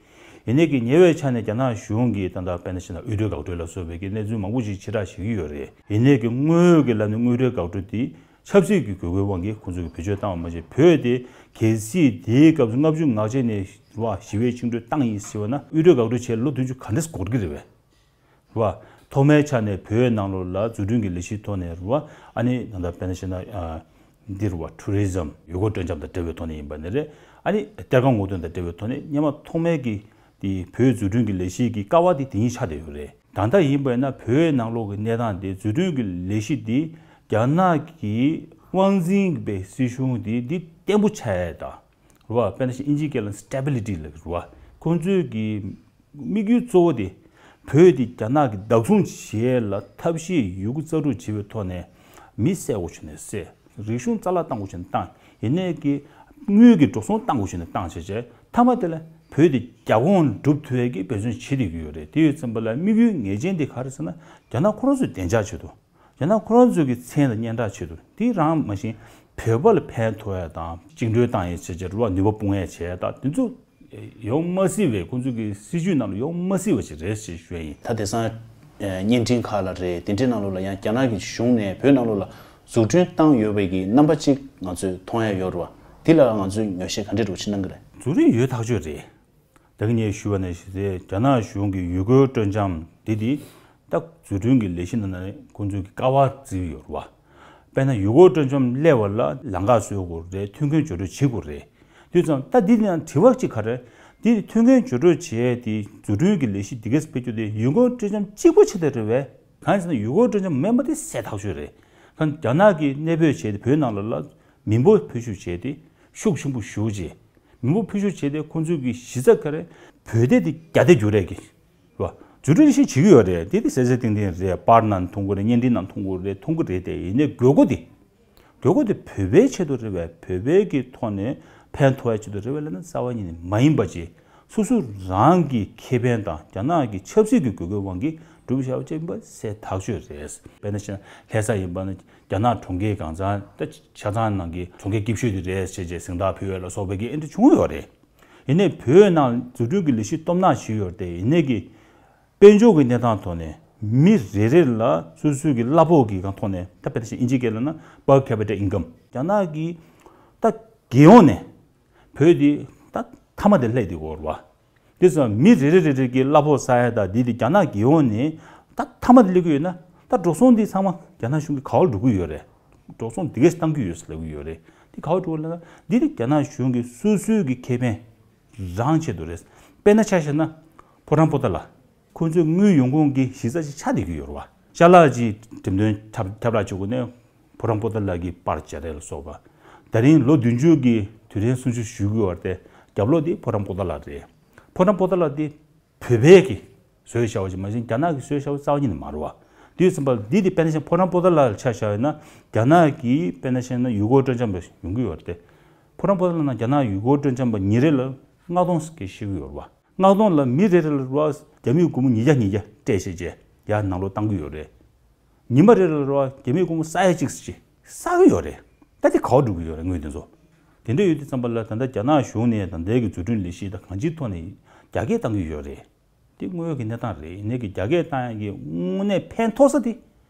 ཡིན་ནའི་གི་ཉེ་བའི་ཆ་ནས་རྒྱ་ནག་གཞུང་གིས་ད་ལྟ་དཔེར་ན་བཤད་ན་དབུལ་སྒྲོལ་འགག་སྒྲོལ་ལ་སོགས་པའི་གི་གནས་ཚུལ་མང་པོ་ཞིག་ཕྱིར་བསྒྲགས་བྱེད་ཀྱི་ཡོད་རེད། ཡིན་ནའི་གི་དངོས་ཡོད་ཀྱི་ལམ་ནས་དབུལ་སྒྲོལ་འགག་སྒྲོལ་དེ་ཆབ་སྲིད་ཀྱི་དགོས་མཁོའི་དབང་གིས་ཁོང་ཚོས་གི་བེད་སྤྱོད་བཏང་བ་མ་ཟད། བོད་དེ་གལ་སྲིད་དེའི་སྐབས་སུ་ལྔ་བཅུ་ང་བརྒྱད་ནས་བ་ཞི་བའི་བཅིངས་འགྲོལ་བཏང་ཡིན་ཟེར་བ་ན། དབུལ་སྒྲོལ་འགག་སྒྲོལ་བྱས་ལོ་བདུན་ཅུ་ག་འདྲས་འགོར་གི་རེད་བས། རེད་བ། ཐོག་མའི་ཆ་ནས་བོད་ནང་ལོགས་ལ་འཛུགས་སྐྲུན་གྱི་ལས་གཞིའི་ཐོག་ནས་རེད་བ། ཨ་ནི་ད་ལྟ་དཔེར་ན་བཤད་ན་ཨ་འདི་རེད་བ། ཊུ་རི་ཛམ་ཡུལ་སྐོར་སྤྲོ་འཆམ་དང་འབྲེལ་བའི་ཐོག་ནས་ཡིན་པ་ནི་རེད། ཨ་ནི་གཏེར་ཁ་སྔོག་འདོན་དང་འབྲེལ་བའི་ཐོག་ནས་སྔོན་མ་ཐོག་མའི་གི་དེ་བོད་འཛུགས་སྐྲུན་གྱི་ལས་གཞི་གི་ཀ་བ་དེ་དེ་ཉིད་ཆགས་བསྡད་ཡོད་རེད། ད་ལྟ་ཡིན་པ་ཡིན་ན་བོད་ནང་ལོགས་ཀྱི་གནས་སྟངས་དེ། འཛུགས་སྐྲུན་གྱི་ལས་གཞི་དེ་རྒྱ་ནག་གི་དབང་འཛིན་པའི་སྲིད་གཞུང་དེ་འདི་བརྟན་པོ་ཆགས་ཡ་དང་། རེད་བ། དཔེར་ན་ཞིག་དབྱིན་ཇིའི་སྐད་ལ་སི་ཊེ་བི་ལི་ཊི་ལབ་ཀྱི་རེད་བ། ཁོང་ཚོའི་གི་དམིགས་ཡུལ་གཙོ་བོ་དེ་བོད་དེ་རྒྱ་ནག་གིས་བདག་བཟུང་བྱེད་ཡས་ལ་ཐབས་ཤེས་ཡོད་རྒུ་རྩལ་སྤྲུགས་བྱེད་པའི་ཐོག་ནས་མི་བསད་དགོས་བྱུང་ནས་བསད། རིག་གཞུང་རྩ་བརླག་བཏང་དགོས་བྱུང་ནས་བཏང་། ཡིན་ནའི་གི་དངུལ་གྱི་འགྲོ་སོང་བཏང་དགོས་བྱུང་ནས་བཏང་བྱས་བྱས། མཐའ་མ་དེ་ལ་བོད་དེ་རྒྱ་ཁོངས་སྒྲུབ་ཐུབ་ཡས་ཀྱི་འབད་བརྩོན་བྱེད་བསྡད་ཀྱི་ཡོད་རེད། དེ་ཡོད་ཙམ་པ་ལ་དམིགས་ཡུལ་ངེས་ཅན་དེ་ག་རེ་ཟེར་ན། རྒྱ་ནག་ཁོ་རང་ཚོའི་བདེ་འཇགས་ཆེད་དུ། རྒྱ་ནག་ཁོ་རང་ཚོའི་གི་མཚན་དང་སྙན་གྲགས་ཆེད་དུ། དེ་རང་མ་གཞི་བོད་པ་ལ་ཕན་ཐོགས་ཡ་དང་། བཅིངས་འགྲོལ་བཏང་ཡས་བྱས་བྱས་རེད་བ། ནུས་པ་སྤུངས་ཡས་བྱས་ཡ་དང་། དེ་ཚོ་ཡོང་མ་སྲིད་པའི། ཁོང་ཚོའི་གི་སྲིད་ཇུས་ནང་ལ་ཡོང་མ་སྲིད་པ་ཞིག་རེད་ཅེས་ཞུ་ཡ་ཡིན། ད་དེང་སང་བརྙན་འཕྲིན་ཁག་ལ་རེད། དེ་འདྲའི་ནང་ལོགས་ལ་ཡང་རྒྱ་ནག་གི་གཞུང་ནས་བོད་ནང་ལོགས་ལ་འཛུགས་སྐྲུན་བཏང་ཡོད་པའི་གི་རྣམ་པ་གཅིག་ང་ཚོས་མཐོང་ཡ་ཡོད་རེད་བ། དེ་ལ་ང་ཚོས་ངོས་བཞེས་ག་འདྲ་འདྲ་བོ་ཅིག་གནང་གི་རེད། འཛུགས་སྐྲུན་ཡོད་ཐག་ཆོད་རེད། ད་གིན་ངས་ཞུས་པ་ནང་བཞིན་རེད། རྒྱ་ནག་གཞུང་གི་ཡུལ་སྐོར་སྤྲོ་འཆམ་འདི་དེ་ད་འཛུགས་སྐྲུན་གྱི་ལས་གཞི་ནང་ནས་ཁོང་ཚོས་ཀྱི་ཀ་བ་བརྩིས་ཡོད་རེད་བ། དཔེར་ན་ཡུལ་སྐོར་སྤྲོ་འཆམ་སླེབས་པ་ལ་ལམ་ཁ་བཟོ་དགོས་རེད། མཐུན་རྐྱེན་སྦྱོར་སྤྲོད་བྱེད་དགོས་རེད། དུས་ཙམ་ད་འདི་ནང་དྲི་བ་གཅིག་ག་རེ། འདི་མཐུན་རྐྱེན་སྦྱོར་སྤྲོད་བྱས་ཏེ་འཛུགས་སྐྲུན་གྱི་ལས་གཞི་འདི་གས་སྤེལ་རྒྱུ་དེ་ཡུལ་སྐོར་སྤྲོ་འཆམ་གཅིག་པོ་ཆེད་དུ་རེད་བས། གང་ཡིན་ཟེར་ན་ཡུལ་སྐོར་སྤྲོ་འཆམ་མེད་པ་དེ་གསལ་ཐག་ཆོད་རེད། གང་རྒྱ་ནག་གིས་གནས་སྤོས་བྱས་ཏེ་བོད་ནང་ལ་ལ་མི་འབོར་འཕེལ་ཤུགས་བྱས་ཏེ་ཤུགས་ཆེན་པོ་ཞུགས་རྗེས། མི་འབོར་འཕེལ་ཤུགས་བྱས་ཏེ་ཁོང་ཚོའི་གི་གཞི་རྩ་ག་རེ། བོད་སྡེ་དེ་རྒྱ་སྡེ་འགྱུར་རེས་ཀྱི་རེད་བ། འཛུགས་སྐྲུན་ཞིག་བྱེད་ཀྱི་ཡོད་རེད། དེ་དེ་གསལ་གསལ་ཏིང་ཏིང་རེད། པར་ནང་མཐོང་གི་རེད། བརྙན་འཕྲིན་ནང་མཐོང་གི་རེད། མཐོང་གི་རེད་དེ། ཡིན་ནའི་དགོས་མཁོ་དེ། དགོས་མཁོ་དེ་བོད་པའི་ཆེད་དུ་རེད་བས། བོད་པའི་གི་ཐོག་ནས་ཕན་ཐོགས་ཡ་ཆེད་དུ་རེད་བས་ལབ་ན་རྩ་བ་ཉིད་ནས་མ་ཡིན་པ་ཅིག་སོ་སོ་རང་གི་ཁེ་ཕན་དང་རྒྱ་ནག་གི་ཆབ་སྲིད་ཀྱི་དགོས་མཁོའི་དབང་གིས་སྒྲུབ་བྱ་བ་ཅན་པ་གསལ་ཐག་ཆོད་རེད། དཔེར་ན་ཆ་ལྷ་ས་ཡིན་པ་ན་རྒྱ་ནག་གྲོང་ཁྱེར་གང་ཚང་ད་ཆ་ཚང་ནང་གི་གྲོང་ཁྱེར་སྐྱིད་ཤོས་དེ་རེད་ཅེས་བྱས་གཟེངས་རྟགས་ཕུལ་བ་ལ་སོགས་པའི་གི་ཨེ་འདྲ་བྱུང་ཡོད་རེད། ཡིན་ནའི་བོད་ནང་འཛུགས་སྐྲུན་གྱི་ལས་གཞི་སྟོབས་ནག་ཞིག་ཡོད་རེད་དེ། ཡིན་ནའི་གི་དཔལ་འབྱོར་གྱི་གནས་སྟངས་ཐོག་ནས་མི་རེ་རེ་ལ་སོ་སོའི་གི་གླ་ཕོགས་ཀྱི་གང་ཐོག་ནས། ད་དཔེར་ན་ཆ་དབྱིན་ཇིའི་སྐད་ལ་ན་per capita income རྒྱ་ནག་གི་ད་རྒྱལ་ཡོངས་ནས་བོད་དེ་ད་མཐའ་མ་དེ་སླེབས་དེ་གོ་རེད་བ། དེ་ཙང་མི་རེ་རེ་རེ་རེ་གི་གླ་ཕོགས་ས་ཡ་དང་འདི་དེ་རྒྱ་ནག་རྒྱལ་ཡོངས་ནས་ད་མཐའ་མ་དེ་སླེབས་ཀྱི་ཡོད་ན། ད་འགྲོ་སོང་འདི་ཚང་མ་རྒྱ་ནག་གཞུང་གི་ག་བར་འགྲོ་གི་ཡོད་རེད། འགྲོ་སོང་འདི་གས་བཏང་གི་ཡོད་ཟེར་ལབ་ཀྱི་ཡོད་རེད། འདི་ག་བར་འགྲོ་གི་ལབ་ན། འདི་དེ་རྒྱ་ནག་གཞུང་གི་སོ་སོའི་གི་ཁེ་ཕན། རང་ཆེད་དུ་རེད། དཔེར་ན་ཆ་བཞག་ན་ཕོ་བྲང་པོ་ཏཱ་ལ། ཁོ་ཚོའི་དངུལ་ཡོང་ཁུངས་ཀྱི་གཞི་རྩ་ཅིག་ཆགས་བསྡད་ཀྱི་ཡོད་རེད་བ། ཅ་ལག་ཅིག་འགྲེམས་སྟོན་ཁྱབ་ཁྱབ་བསྒྲགས་བྱེད་དགོས་ནའི་ཕོ་བྲང་པོ་ཏཱ་ལ་གི་པར་སྦྱར་ཡས་ལ་སོགས་པ། ད་རིང་ལོ་བདུན་ཅུ་གི་དུས་དྲན་སྲུང་བརྩི་ཞུ་དགོས་པ་དེ་རྒྱབ་ལོགས་དེ་ཕོ་བྲང་པོ་ཏཱ་ལ་རེད། ཕོ་བྲང་པོ་ཏཱ་ལ་དེ་བོད་པའི་གི་བཟོས་བཞག་པ་ཅིག་མ་ཟད་རྒྱ་ནག་གི་བཟོས་བཞག་པ་རྩ་བ་ཉིད་ནས་མ་རེད་བ། དེ་ཡོད་ཙམ་པ་འདི་དེ་དཔེར་ན་ཕོ་བྲང་པོ་ཏཱ་ལ་ལ་ཆ་བཞག་ཡོད་ན་རྒྱ་ནག་གི་དཔེར་ན་བཤད་ན་ཡུལ་སྐོར་སྤྲོ་འཆམ་པ་ཡོང་གི་ཡོད་རེད་དེ། ཕོ་བྲང་པོ་ཏཱ་ལ་ནང་རྒྱ་ནག་ཡུལ་སྐོར་སྤྲོ་འཆམ་པ་ཉིན་རེ་ལ་ལྔ་སྟོང་ཟེར་གི་ཤི་གི་ཡོད་རེད་བ། ལྔ་སྟོང་ལ་མི་རེ་རེ་ལ་རེད་བ་རྒྱ་མིའི་སྒོར་མོ་ཉིས་བརྒྱ་ཉིས་བརྒྱ་སྤྲད་བྱས་རྗེས་ཡར་ནང་ལོགས་བཏང་གི་ཡོད་རེད། ཉི་མ་རེ་ལ་རེད་བ་རྒྱ་མིའི་སྒོར་མོ་ས་ཡ་གཅིག་ཙམ་ཅིག་བསགས་ཀྱི་ཡོད་རེད། ད་དེ་ག་པར་འགྲོ་གི་ཡོད་རེད་དངུལ་དེ་ཚོ། དེ་འདྲ་ཡོད་དུས་ཙམ་པ་ལ་ད་ལྟ་རྒྱ་ནག་གཞུང་ནས་ད་ལྟའི་གི་འཛུགས་སྐྲུན་ལས་གཞི་དང་གང་ཅིའི་ཐོག་ནས་རྒྱ་སྐྱེད་བཏང་གི་ཡོད་རེད། དེ་དངོས་ཡོད་ཀྱི་གནས་སྟངས་རེད། ཡིན་ནའི་གི་རྒྱ་སྐྱེད་བཏང་ཡག་གི་དངོས་གནས་ཕན་ཐོགས་ས་དེ་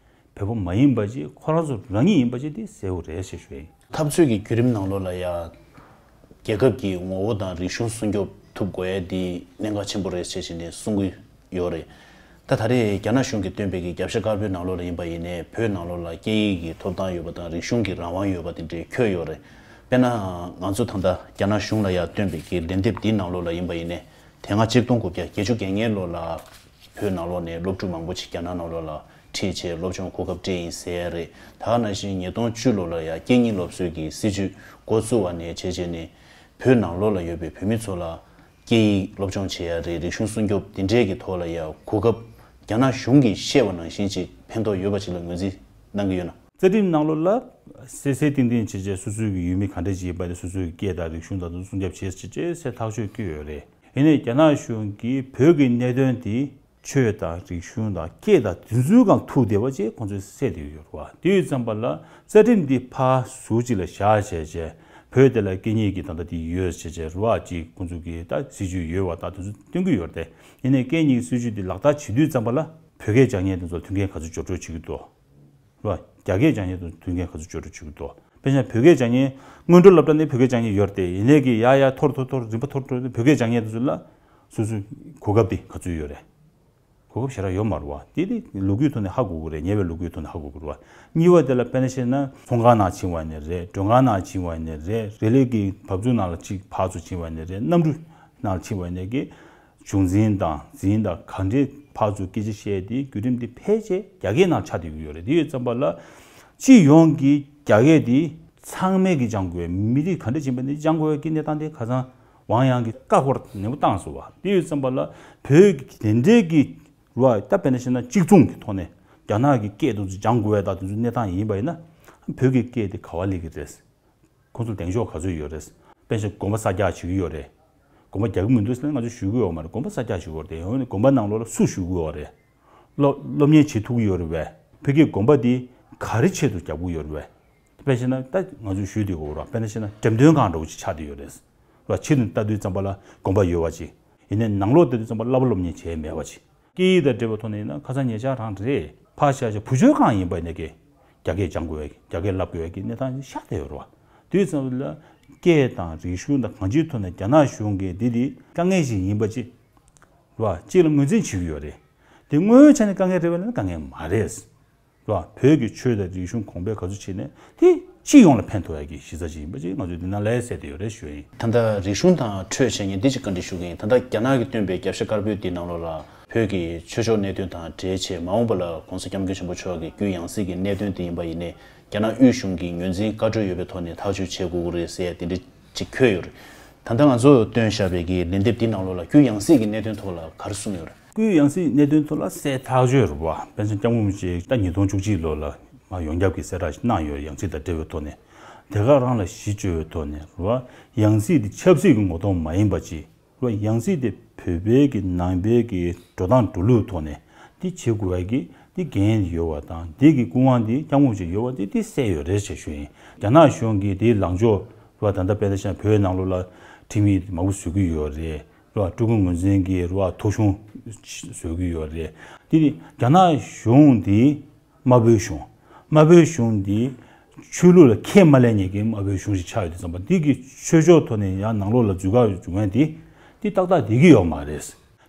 བོད་པ་མ་ཡིན་པ་ཅིག་ཁོ་རང་ཚོ་རང་ཉིད་ཡིན་པ་ཅིག་དེ་གསལ་པོ་རེད་ཞེས་ཞུ་ཡིན། འཐབ་རྩོད་ཀྱི་བརྒྱུད་རིམ་ནང་ལོགས་ལ་ཡ། རྒྱལ་ཁབ་ཀྱི་ངོ་བོ་དང་རིག་གཞུང་སྲུང་སྐྱོབ་ཐུབ་དགོས་ཡ་འདི་གནད་འགག་ཆེན་པོ་རེད་ཅེས་བྱས་ནས་གསུང་གི་ཡོད་རེད། ད་ད་རེས་རྒྱ་ནག་གཞུང་གིས་བཏོན་པའི་གི་རྒྱབ་ཤ་དཀར་པོའི་ནང་ལོགས་ལ་ཡིན་པ་ཡིན་ནའི་བོད་ནང་ལོགས་ལ་སྐད་ཡིག་གི་ཐོབ་ཐང་ཡོད་པ་དང་རིག་གཞུང་གི་རང་དབང་ཡོད་པ་དེ་འདྲའི་འཁོད་ཡོད་རེད། དཔེར་ན་ང་ཚོ་ད་ལྟ་རྒྱ་ནག་གཞུང་ལ་ཡ་བཏོན་པའི་གི་ལན་འདེབས་འདིའི་ནང་ལོགས་ལ་ཡིན་པ་ཡིན་ནའི་དེ་སྔ་ཆིག་སྟོང་དགུ་བརྒྱ་བརྒྱད་ཅུ་གྱ་ལྔའི་ལོ་ལ་བོད་ནང་ལོགས་ནས་སློབ་ཕྲུག་མང་པོ་ཞིག་རྒྱ་ནག་ནང་ལོགས་ལ་ཁྲིད་བྱས་སློབ་སྦྱོང་གོ་སྐབས་སྤྲད་ཡིན་ཟེར་ཡ་རེད། ད་ག་ནང་བཞིན་ཉིས་སྟོང་བཅུ་ལོ་ལ་ཡ་སྐད་གཉིས་སློབ་གསོའི་གི་སྲིད་ཇུས་འགོ་བཙུགས་པ་ནས་བྱས་བྱས་ནས་བོད་ནང་ལོགས་ལ་ཡོད་པའི་བོད་མི་ཚོ་ལ་སྐད་ཡིག་སློབ་སྦྱོང་བྱེད་ཡ་རེད། རིག་གཞུང་སྲུང་སྐྱོབ་འདི་འདྲའི་གི་ཐོག་ལ་ཡ་གོ་སྐབས་རྒྱ་ནག་གཞུང་གིས་བཤད་པ་ནང་བཞིན་ཅིག་ཕན་ཐོགས་ཡོད་པ་ཅིག་ལ་ངོས་འཛིན་གནང་གི་ཡོད་ན། རྩ་ཁྲིམས་ནང་ལོགས་ལ་གསལ་གསལ་ཏིང་ཏིང་བྱས་བྱས་སོ་སོའི་གི་ཡུལ་མི་ག་འདྲ་ཅིག་ཡིན་པ་དེ་སོ་སོའི་གི་སྐད་དང་རིག་གཞུང་དང་དེ་ཚོ་སྲུང་སྐྱོབ་བྱེད་ཅེས་བྱས་གསལ་ཐག་ཆོད་བཀོད་ཡོད་རེད། ཡིན་ནའི་རྒྱ་ནག་གཞུང་གིས་བོད་ཀྱི་གནད་དོན་དེ་ཆོས་དང་རིག་གཞུང་དང་སྐད་དང་དེ་ཚོའི་སྒང་ཐུག་བསྡད་པ་ཅིག་ཁོང་ཚོས་གསལ་བསྡད་ཡོད་རེད་བ། དེ་ཡོད་ཙམ་པ་ལ་རྩ་ཁྲིམས་འདི་ཕར་ཟུར་ཅིག་ལ་བཞག་བྱས་བྱས་བོད་དེ་ལ་སྐད་གཉིས་ཀྱི་ད་ལྟ་དེ་ཡོད་བྱས་བྱས་རེད་བ། ཅིག་ཁོང་ཚོ་གི་ད་སྲིད་ཇུས་ཡོད་བ་ད་དེ་ཚོ་སྟོན་གྱི་ཡོད་རེད་དེ། ཡིན་ནའི་སྐད་གཉིས་ཀྱི་སྲིད་ཇུས་འདི་ལག་བསྟར་བྱེད་དུས་ཙམ་པ་ལ་བོད་སྐད་སྦྱང་མཁན་དེ་ཚོ་མཐུན་རྐྱེན་ག་ཚོད་སྦྱོར་སྤྲོད་བྱེད་ཀྱི་འདུག་རེད་བ། རྒྱ་སྐད་སྦྱང་མཁན་དེ་ཚོ་མཐུན་རྐྱེན་ག་ཚོད་སྦྱོར་སྤྲོད་བྱེད་ཀྱི་འདུག་དཔེར་ན་བོད་སྐད་སྦྱང་མཁན་སྔོན་འགྲོ་སློབ་གྲྭ་ནས་བོད་སྐད་སྦྱང་མཁན་ཡོད་རེད་དེ། ཡིན་ནའི་གི་ཡར་ཡར་མཐོ་རུ་མཐོ་རུ་མཐོ་རུ་རིམ་པ་མཐོ་རུ་མཐོ་རུ་བོད་སྐད་སྦྱང་མཁན་དེ་ཚོ་ལ་སོ་སོའི་གོ་སྐབས་དེ་ག་ཚོད་ཡོད་རེད། གོ་སྐབས་ཞེ་དྲག་ཡོད་མ་རེད་བ། དེ་དེ་ལོ་རྒྱུས་ཐོག་ནས་ཧ་གོ་གི་རེད། ཉེ་བའི་ལོ་རྒྱུས་ཐོག་ནས་ཧ་གོ་གི་རེད་བ། གཉིས་པ་དེ་ལ་དཔེར་ན་བཤད་ན་ཚོང་ཁང་ནང་ཕྱིན་པ་ཡིན་ནའི་རེད། མགྲོན་ཁང་ནང་ཕྱིན་པ་ཡིན་ནའི་རེད། རེ་ལས་ཀྱི་བབ་ཚུགས་ནང་ལ་གཅིག་ཕར་ཚུར་ཕྱིན་པ་ཡིན་ནའི་རེད། གནམ་གྲུ་ནང་ལ་ཕྱིན་པ་ཡིན་ནའི་གི་བྱུང་འཛིན་དང་འཛིན་དང་ག་འདྲའི་ཕར་ཚུར་སྐད་ཆ་བཤད་དེ་བརྒྱུད་རིམ་དེ་ཕལ་ཆེར་རྒྱ་སྐད་ནང་ཆགས་བསྡད་ཀྱི་ཡོད་རེད། དེ་ཡོད་ཙམ་པ་ལ་སྤྱི་ཡོངས་ཀྱི་རྒྱ་སྐད་དེ་ཚང་མས་ཀྱི་སྦྱང་དགོས། མི་རིགས་ག་འདྲ་ཡིན་པ་ནས་སྦྱང་དགོས་ཀྱི་གནས་སྟངས་དེ་ཁ་སང་ཝང་དབྱང་གིས་བཀའ་འཁོར་ནན་པོ་བཏང་སོང་བ། དེ་ཡོད་ཙམ་པ་ལ་བོད་ཀྱི་དེ་འདྲའི་གི་རུ་བ་ད་དཔེར་ན་བཤད་ན་གཅིག་མཚུངས་ཀྱི་ཐོག་ནས་རྒྱ་ནག་གི་སྐད་དེ་ཚོ་སྦྱང་དགོས་པ་དང་དེ་ཚོའི་གནས་སྟངས་ཡིན་པ་ཡིན་ན་བོད་ཀྱི་སྐད་དེ་ག་པར་སླེབས་ཀྱི་རེད། ཁོང་ཚོ་ལྡན་ཤོག་ག་ཚོད་ཡོད་རེད། དཔེར་ན་དགོན་པ་གསར་རྒྱག་བྱེད་ཀྱི་ཡོད་རེད། དགོན་པ་རྒྱག་གི་མི་འདུག་ཟེར་ན་ང་ཚོས་ཞུ་གི་ཡོད་མ་རེད། དགོན་པ་གསར་རྒྱག་བྱེད་ཀྱི་ཡོད་རེད། ཡང་ན་དགོན་པ་ནང་ལོགས་ལ་སུ་ཞུ་གི་ཡོད་རེད། སློབ་སློབ་གཉེར་བྱེད་ཐུབ་ཀྱི་ཡོད་རེད་པས། བོད་ཀྱི་དགོན་པ་འདི་ག་རེ་ཆེད་དུ་རྒྱག་གི་ཡོད་རེད་པས། དཔེར་བཤད་ན་ད་ང་ཚོས་ཞུས་བསྡད་ཡོད་རེད། དཔེར་ན་བཤད་ན་འགྲེམས་སྟོན་ཁང་འདྲ་བོ་ཅིག་ཆགས་བསྡད་ཡོད་རེད། ར་ཕྱི་ནས་ལྟ་དུས་ཙམ་པ་ལ་དགོན་པ་ཡོད་པ་ཅིག་ཡིན་ནའི་ནང་ལོགས་ལྟ་དུས་ཙམ་པ་བསླབ་པ་སློབ་གཉེར་བྱས་མེད་པ་ཅིག་སྐད་ཡིག་དང་འབྲེལ་བའི་ཐོག་ནས་ཡིན་ན་ཁ་སང་ཉེ་ཆར་རང་རེད། ཕར་བཞག་བྱས་བུ་བཅོལ་ཁང་ཡིན་པ་ཡིན་ནའི་གི་རྒྱ་སྐད་སྦྱང་དགོས་པའི་རྒྱ་སྐད་བསླབ་དགོས་པའི་གི་གནས་སྟངས་ཤར་བསྡད་ཡོད་རེད་བ། དུས་ཙམ་ལ་སྐད་དང་རིག་གཞུང་དང་གང་ཅིའི་ཐོག་ནས་རྒྱ་ནག་གཞུང་གིས་འདི་དེ་དཀའ་ངལ་ཞིག་ཡིན་པ་ཅིག་རེད་བ། གཅིག་ལ་ངོས་འཛིན་བྱེད་ཀྱི་ཡོད་རེད། དེ་དངོས་ཡོད་ཆ་ནས་དཀའ་ངལ་རེད་པས་ལབ་ན་དཀའ་ངལ་མ་རེད། རེད་བ། བོད་ཀྱི་ཆོས་དང་རིག་གཞུང་གོང་འཕེལ་ག་ཚོད་བྱས་ནས་དེ་སྤྱི་ཡོངས་ལ་ཕན་ཐོགས་ཡ་གི་གཞི་རྩ་ཅིག་ཡིན་པ་ཅིག་ང་ཚོས་འདི་ནང་ལ་གསལ་བསྡད་ཡོད་རེད་ཞུ་ཡིན། ད་ལྟ་རིག་གཞུང་དང་ཆོས་བྱས་ཉིན་འདི་ཅིག་བཀའ་འདྲི་ཞུ་གི་ཡིན། ད་ལྟ་རྒྱ་ནག་གིས་བཏོན་པའི་རྒྱབ་ཤ་དཀར་པོའི་འདི་ནང་ལོགས་ལ་བོད་ཀྱི་ཆོས་ཕྱོགས་གནད་དོན་དང་འབྲེལ་བྱས་མ་འོངས་པ་ལ་༸གོང་ས་༸སྐྱབས་མགོན་ཆེན་པོ་མཆོག་གི་རྒྱུད་ཡང་སྲིད་ཀྱི་གནད་དོན་དེ་ཡིན་པ་ཡིན་ནའི་རྒྱ་ནག་དབུས་གཞུང་གིས་ངོས་འཛིན་བཀའ་འཁྲོལ་ཡོད་པའི་ཐོག་ནས་ཐག་གཅོད་བྱེད་དགོས་ཀྱི་རེད་ཟེར་ཡ་དེ་འདྲ་ཅིག་འཁོད་ཡོད་རེད། ད་ལྟ་ང་ཚོས་བཏོན་བཞག་པའི་གི་ལན་འདེབས་འདི་ནང་ལོགས་ལ་རྒྱུད་ཡང་སྲིད་ཀྱི་གནད་དོན་ཐོག་ལ་ག་རེ་གསུངས་ཡོད་རེད། རྒྱུད་ཡང་སྲིད་གནད་དོན་ཐོག་ལ་གསལ་ཐག་ཆོད་རེད་བ། དཔེར་ན་སྐྱབས་མགོན་རིན་པོ་ཆེ་ད་ཉིས་སྟོང་བཅུ་གཅིག་ལོ་ལ་མ་ཡོངས་ཁྱབ་ཀྱི་གསལ་བསྒྲགས་ཤིག་གནང་ཡོད། ཡང་སྲིད་དང་འབྲེལ་བའི་ཐོག་ནས་དེ་ག་རང་ལ་གཞི་བཅོལ་བའི་ཐོག་ནས་རེད་བ། ཡང་སྲིད་དེ་ཆབ་སྲིད་ཀྱི་ངོ་གདོང་མ་ཡིན་པ་ཅིག་རེད་བ། ཡང་སྲིད་དེ་བོད་པའི་གི་ནང་པའི་གི་འགྲོ་སྟངས་འགྲོ་ལུགས་ཐོག་ནས་དེ་བྱེད་དགོས་པ་གི་དེ་འགན་ཡོད་བ་དང་དེ་གི་སྐུ་དབང་དེ་སྐྱབས་མགོན་རིན་པོ་ཆེ་ཡོད་བ་དེ་དེ་གསལ་ཡོད་རེད་ཅེས་ཞུ་ཡིན། རྒྱ་ནག་གཞུང་གིས་དེའི་ལངས་ཕྱོགས་རེད་བ། ད་ལྟ་དཔེར་ན་བཤད་ན་བོད་ནང་ལོགས་ལ་ཁྲིམས་ཡིག་མང་པོ་བཟོ་གི་ཡོད་རེད། རེད་བ། སྤྲུལ་སྐུ་ངོས་འཛིན་གྱི་རེད་བ། ཐོ་གཞུང་བཟོ་གི་ཡོད་རེད། དེ་ནི་རྒྱ་ནག་གཞུང་འདི་དམར་པོའི་གཞུང་། དམར་པོའི་གཞུང་འདི་ཆོས་ལུགས་ལ་ཁས་མ་ལེན་མཁན་གྱི་དམར་པོའི་གཞུང་ཞིག་ཆགས་ཡོད་དུས་ཙམ་པ་འདི་གི་ཆོས་ཕྱོགས་ཐོག་ནས་ཡང་ནང་ལོགས་ལ་འཛུལ་ཁ་འཇུག་མཁན་འདི་འདི་ཏག་ཏག་བསྡད་ཀྱི་ཡོད་མ་རེད།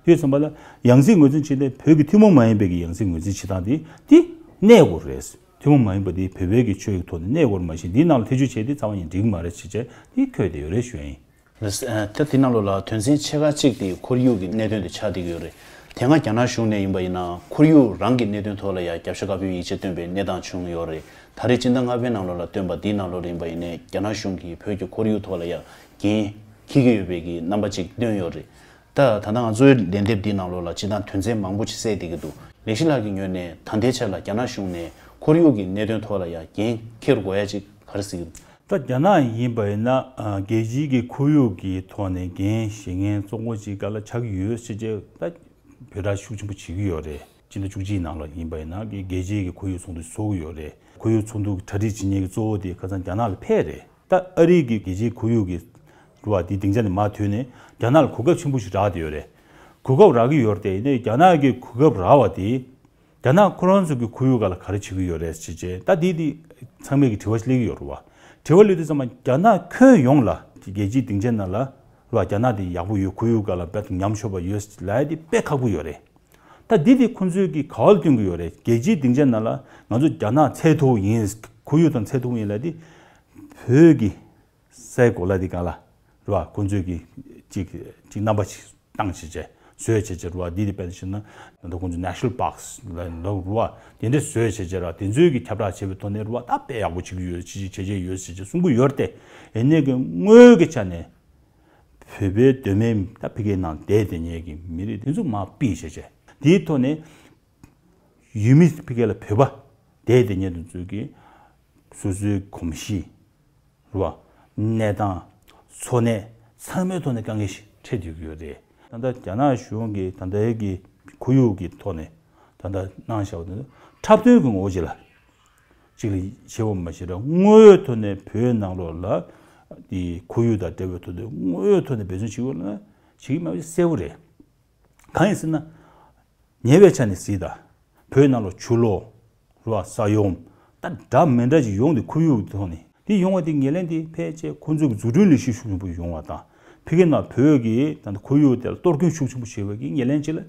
དེ་ཙམ་པ་ལ་ཡང་སྲིད་ངོས་འཛིན་བྱས་ཏེ་བོད་ཀྱི་ཐུན་མོང་མ་ཡིན་པའི་གི་ཡང་སྲིད་ངོས་འཛིན་བྱེད་སྟངས་འདི་འདི་གནས་དགོས་རེད། ཐུན་མོང་མ་ཡིན་པ་འདི་བོད་པའི་གི་ཆོས་ཀྱི་ཐོག་ནས་གནས་དགོས་རེད། མ་གཞི་འདིའི་ནང་ལ་ཐེ་བྱུས་བྱས་ཏེ་རྩ་བ་ཉིད་འགྲིག་གི་མ་རེད་ཅེས་བྱས་འདི་འཁོད་བསྡད་ཡོད་རེད་ཞུ་ཡ་ཡིན། རེད། ཨ། ད་དེ་ནང་ལོགས་ལ་དོན་ཚན་ཕྱེད་ཀ་གཅིག་དེ་ཁོར་ཡུག་གི་གནད་དོན་དེ་ཆགས་བསྡད་ཀྱི་ཡོད་རེད། དེ་སྔ་རྒྱ་ནག་གཞུང་ནས་ཡིན་པ་ཡིན་ན་ཁོར་ཡུག་རང་གི་གནད་དོན་ཐོག་ལ་ཡང་རྒྱབ་ཤ་དཀར་པོའི་ཡིག་ཆ་བཏོན་པའི་གནས་སྟངས་བྱུང་ཡོད་རེད། ད་རེས་སྤྱི་ཟླ་ལྔ་པའི་ནང་ལོགས་ལ་བཏོན་པ་འདིའི་ནང་ལོགས་ལ་ཡིན་པ་ཡིན་ནའི་རྒྱ་ནག་གཞུང་གིས་བོད་ཀྱི་ཁོར་ཡུག་ཐོག་ལ་ཡང་འགན་འཁྱེར་གྱི་ཡོད་པའི་གི་རྣམ་པ་ཅིག་བཏོན་ཡོད་རེད། ད་ད་ལྟ་ང་ཚོའི་ལན་འདེབས་འདིའི་ནང་ལོགས་ལ་སྤྱིར་བཏང་དོན་ཚན་མང་པོ་ཅིག་གསལ་བསྡད་ཀྱི་འདུག་ལེགས་བཤད་ལགས་ཀྱི་ངོས་ནས་ད་ལྟའི་ཆར་ལ་རྒྱ་ནག་གཞུང་ནས་ཁོར་ཡུག་གི་གནད་དོན་ཐོག་ལ་ཡང་འགན་འཁྱེར་དགོས་ཡ་ཅིག་ག་རེ་གཟིགས་ཀྱི་འདུག་ད་རྒྱ་ནག་ཡིན་པ་ཡིན་ན། ཨ། རྒྱལ་སྤྱིའི་གི་ཁོར་ཡུག་གི་ཐོག་ནས་འགན་བཞེས་མཁན་གཙོ་བོ་ཅིག་ག་ལ་ཆགས་ཀྱི་ཡོད་ཟེར་བྱས། ད་བོད་ད་ཤུགས་ཆེན་པོ་བྱེད་ཀྱི་ཡོད་རེད། སྤྱི་ཟླ་བཅུ་གཅིག་ནང་ལ་ཡིན་པ་ཡིན་ན་རྒྱལ་སྤྱིའི་གི་ཁོར་ཡུག་ཚོགས་འདུ་ཚོགས་ཀྱི་ཡོད་རེད། ཁོར་ཡུག་ཚོགས་འདུ་གི་གྲ་སྒྲིག་བྱེད་མཁན་གྱི་གཙོ་བོ་དེ་ཁ་སང་རྒྱ་ནག་ལ་ཕེབས་རེད། ད་ཨ་རིའི་གི་རྒྱལ་སྤྱིའི་ཁོར་ཡུག་གི་རུ་བ་དེ་སྡིངས་ཆ་ནས་མར་ཐོན་ནས་རྒྱ་ནག་ལ་གོ་སྐབས་ཆེན་པོ་ཞིག་རག་བསྡད་ཡོད་རེད། གོ་སྐབས་རག་གི་ཡོད་རེད་དེ། ཡིན་ནའི་རྒྱ་ནག་གི་གོ་སྐབས་རག་པ་དེ། རྒྱ་ནག་ཁོ་རང་ཚོ་གི་ཁོར་ཡུག་སྒང་ལ་ག་རེ་བྱེད་ཀྱི་ཡོད་རེད་ཟེར་བྱས། ད་དེ་དེ་ཚང་མས་ཀྱི་དྲི་བ་ཞིག་སླེབས་ཀྱི་ཡོད་རེད་བ། དྲི་བ་སླེབས་དུས་ཙམ་པ་རྒྱ་ནག་ཁྱོན་ཡོངས་ལ་རྒྱལ་སྤྱིའི་སྡིངས་ཆའི་ནང་ལ་རེད་བ། རྒྱ་ནག་དེ་ཡག་པོ་ཡོད། ཁོར་ཡུག་སྒང་ལ་དཔེ་ཉམས་ཆག་པ་ཡོད་ལབ་ཡ་དེ་དཔེ་ཁག་པོ་ཡོད་རེད། ད་དེ་དེ་ཁོང་ཚོས་ཀྱི་ག་བ་ལ་སྟོན་གྱི་ཡོད་རེད། རྒྱལ་སྤྱིའི་སྡིངས་ཆའི་ནང་ལ་ང་ཚོ་རྒྱ་ནག་ཚད་མཐོ་པོ་ཡིན། ཁོར་ཡུག་དང་ཚད་མཐོ་པོ་ཡིན་ལབ་དེ། བོད་ཀྱི་སའི་གོ་ལ་དེ་སྒང་ལ་རེད་བ། ཁོང་ཚོས་ཀྱི་ཅིག་ཅིག་རྣམ་པ་ཅིག་བཏང་བྱས་བྱས་བཟོས་བྱས་བྱས་རེད་བ། འདི་དེ་དཔེར་ན་བཤད་ན་ད་ལྟ་ཁོང་ཚོ་National Parks་ལ་ལབ་རེད་བ། དེ་འདྲ་བཟོས་བྱས་བྱས་ར། དེ་ཚོའི་གི་ཁྱབ་བསྒྲགས་བྱས་པའི་ཐོག་ནས་རེད་བ། ད་དཔེ་ཡག་པོ་བྱེད་ཀྱི་ཡོད། ཅི་ཅི་བྱས་བྱས་ཡོད་ཟེར་བྱས་གསུང་གི་ཡོད་རེད་དེ། ཡིན་ནའི་གི་དངོས་ཀྱི་ཆ་ནས་བོད་པའི་གདོད་མའི་ད་ཕ་གིའི་ནང་བསྡད་བསྡད་མཁན་གྱི་མི་རིགས་དེ་ཚོ་མར་ཕུད་བྱས་བྱས། དེའི་ཐོག་ནས་ཡུལ་མི་ཕ་གི་ལ་བོད་པ་བསྡད་བསྡད་མཁན་དེ་ཚོའི་གི་སོ་སོའི་གོམས་གཤིས་རེད་བ། གནས་སྟངས། འཚོ་གནས་ཚང་མའི་ཐོག་ནས་དཀའ་ངལ་ཞིག་འཕྲད་སྡོད་ཀྱི་ཡོད་རེད། ད་ལྟ་རྒྱ་ནག་གཞུང་གིས་ད་ལྟའི་གི་ཁོར་ཡུག་གི་ཐོག་ནས་ད་ལྟ་གནང་བཞག་པ་དེ་ཚོ་འཁྲབ་སྟོན་གྱི་ངོ་བོ་ཅིག་ལ་ཅིག་ལ་བྱེད་པ་མ་ཤེས་ར། དངོས་ཡོད་ཐོག་ནས་བོད་ནང་ལོགས་ལ་དེ་ཁོར་ཡུག་དང་འབྲེལ་བའི་ཐོག་ནས་དངོས་ཡོད་ཐོག་ནས་འབད་བརྩོན་བྱེད་དགོས་ན་བྱེད་ཀྱི་མེད་པ་གསལ་པོ་རེད། གང་ཡིན་ཟེར་ན། ཉེ་བའི་ཆ་ནས་གཟིགས་དང་། བོད་ནང་ལ་ཆུ་ལོག་རེད་བ། ས་ཡོམ། ད་འདྲ་མི་འདྲ་ཅིག་ཡོང་དུས་ཁོར་ཡུག་གི་ཐོག་ནས་དེ་ཡོང་བ་དེ་ངོས་ལེན་དེ་ཕལ་ཆེར་ཁོང་ཚོའི་གི་འཛུགས་སྐྲུན་ལས་གཞི་ཤུགས་ཆེན་པོ་ཡོང་བ་དང་། ཕ་གི་ནང་བོད་ཀྱི་ད་ལྟ་ཁོར་ཡུག་དེ་ལ་གཏོར་སྐྱོན་ཤུགས་ཆེན་པོ་བྱེད་པའི་གི་ངོས་ལེན་ཅིག་ལ་